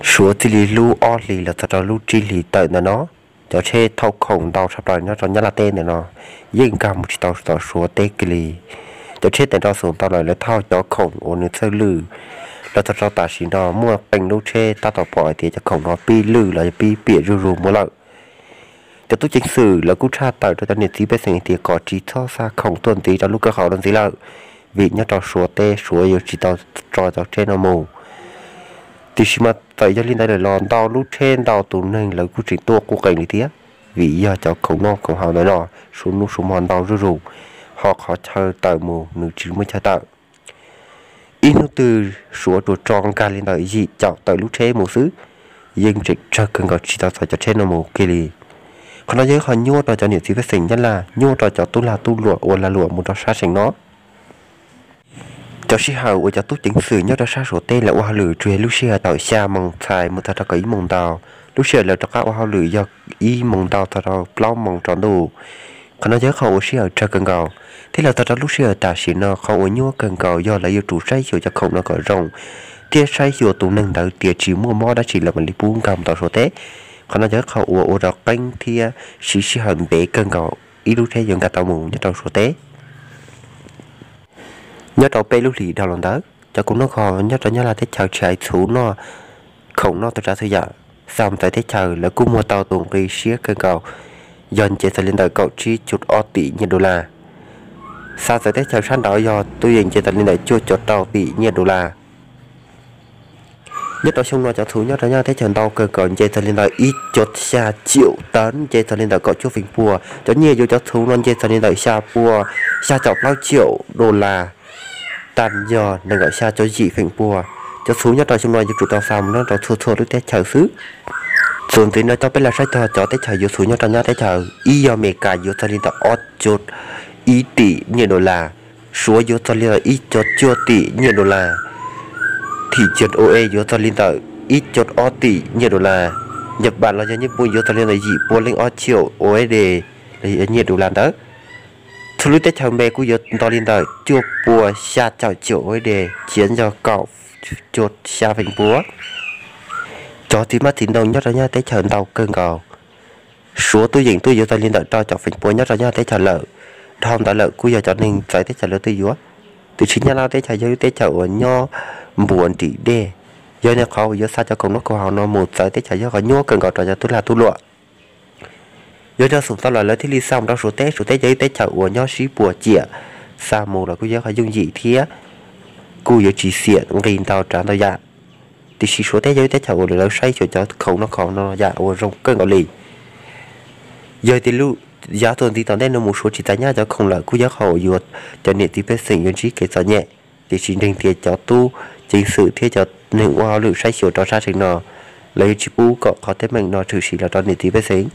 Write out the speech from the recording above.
Suav txij li lub ob hlis los txog rau lub tsib hlis tawm ntawm no, cov tsheb thauj khoom ntau tshaj plaws nyob rau Nyab Laj teb ntawm no yeej nkag mus tsis tau tom Suav teb kiag li. Cov tsheb tawm nroj xum ntau lawm lawv thauj cov khoom uas nws txhawj lwj. Los txog rau tam sim no muaj qee lub tsheb tab tom pom hais tias cov khoom no pib lwj los yog pib piam zuj zus mus lawm. Cov tub ceev xwm lawv kuj tshaj tawm rau cov niam txiv pej xeem hais tias kom tsis txhob xa khoom tuaj ntxiv rau lub kawj haus no ntxiv lawm, vim nyob rau Suav teb Suav yuav tsis tau tso cov tsheb no mus. Tiam sis mas txawm yog li ntawd lawm los ntau lub tsheb ntau tus neeg lawv kuj tseem tuaj quj qees li thiab, vim yog cov khoom noj khoom haus ntawm no suav hnub suav hmo ntau zuj zus, ho qhov chaw tawm mus nws tsis muaj chaw tawm. Ib hnub twg Suav tsuas tso nkag li ntawm yim caum tawm lub tsheb mus xwb, yeej tseem tsawg kawg nkaus tsis tau txog cov tsheb no mus kiag li. Qhov no yog ib qho nyuaj rau cov niam txiv pej xeem Nyab Laj, nyuaj rau cov tub lag tub luam ua lag luam mus rau sab seem no. Cov sij hawm uas cov tub ceev xwm nyob rau sab Suav teb lawv ua hauj lwm tsuas yog lub sij hawm thaum xya moos txhais mus txog rau kaum ib moos ntau. Lub sij hawm lawv rov qab ua hauj lwm yog ib moos ntau txog rau plaub moos tsaus ntuj. Qhov no yog ib qho uas sij hawm tsawg kawg nkaus, thiab los txog rau lub sij hawm tam sim no qhov uas nyuaj kawg nkaus yog lawv yuav tsum saib xyuas cov khoom no kom zoo, thiab saib xyuas tus neeg ntawd tias tsis muaj mob dab tsi lawv mam li pub nkag mus tau Suav teb. Qhov no yog ib qho uas ua rau qeeb thiab siv sij hawm ntev kawg nkaus ib lub tsheb yuav nkag tau mus nyob rau Suav teb. Nyob rau peb lub hlis dhau los ntawd, cov khoom noj khoom haus nyob rau Nyab Laj teb chaws tsis hais txhuv noj khoom noj tau tsav txhua yam, xa mus txawv teb chaws lawv kuj muag tau tus nqi siab kawg nkaus, yog nce txog li ntawm kaum tsib cuv ob tim nyiaj dollar. Xa txawv teb chaws sab nraud yog tub yees nce txog li ntawm cuaj cuv rau tim nyiaj dollar. Nyob rau xyoo no cov txhuv nyob rau Nyab Laj teb chaws ntau kawg nkaus nce txog li ntawm ib cuv xya cium tawv, nce txog li ntawm kaum cuaj feem pua. Cov nyiaj yuav cov txhuv no nce txog li ntawm xya pua, xya caum plaub cium dollar, tag yog nees nkaum xya cuv yim feem pua. Cov txhuv nyob rau xyoo no yuav tsum tau xa mus nyob rau txhua txhua lub teb chaws xwb. Txuas ntxiv no coj peb los saib txog cov teb chaws yuav txhuv nyob rau Nyab Laj teb chaws, ib yog Amelikas yuav txog li ntawm ob cuv ib tim nyiaj dollar, Suav yuav txog li ntawm ib cuv cuaj tim nyiaj dollar, thim cag U E yuav txog li ntawm ib cuv ob tim nyiaj dollar, Nyaj Pooj los yog Nyaj Pooj yuav txog li ntawm yim pua leej ob cium U S D los yog nyiaj dollar ntawd. Txhua lub teb chaws npe kuj yuav nto li ntawm cuaj pua xya caum cium U S D, chiav yog kaum cuv xya feem pua. Cov txiv hmab txiv ntoo nyob rau Nyab Laj teb chaws ntau kawg nkaus. Suav tub yeem tuaj yuav txog li ntawm rau caum feem pua nyob rau Nyab Laj teb chaws lawm. Dhau ntawd lawm kuj yog cov neeg txawv teb chaws lawv tuaj yuav, tiam sis Nyab Laj teb chaws yog lub teb chaws uas nyob npuas nrim dej. Yog li qhov uas yuav xa cov khoom noj khoom haus no mus txawv teb chaws yog qhov nyuaj kawg nkaus rau cov tub lag tub luam. Yog rau xum tau lawm lawv thiaj li xa mus rau Suav teb. Suav teb yog ib teb chaws uas nyob sib puas ciam, xa mus los kuj yog qhov yooj yim thiab kuj yuav tsis xiam nqi ntau tsav ntau yam. Tiam sis Suav teb yog ib teb chaws uas lawv saib xyuas cov khoom noj khoom haus no yam uas zoo kawg nkaus li. Yog tias lub yav txuas ntxiv tom ntej no mus Suav tsis txais Nyab Laj cov khoom lawm kuj yog qhov uas yuav cov niam txiv pej xeem yuav ntsib kev txom nyem. Tiam sis ntseeg tias cov tub ceev xwm thiab cov neeg ua hauj lwm saib xyuas rau sab seem no, lawv yuav tsis pub kom qhov teeb meem no tshwm sim los rau niam txiv pej xeem.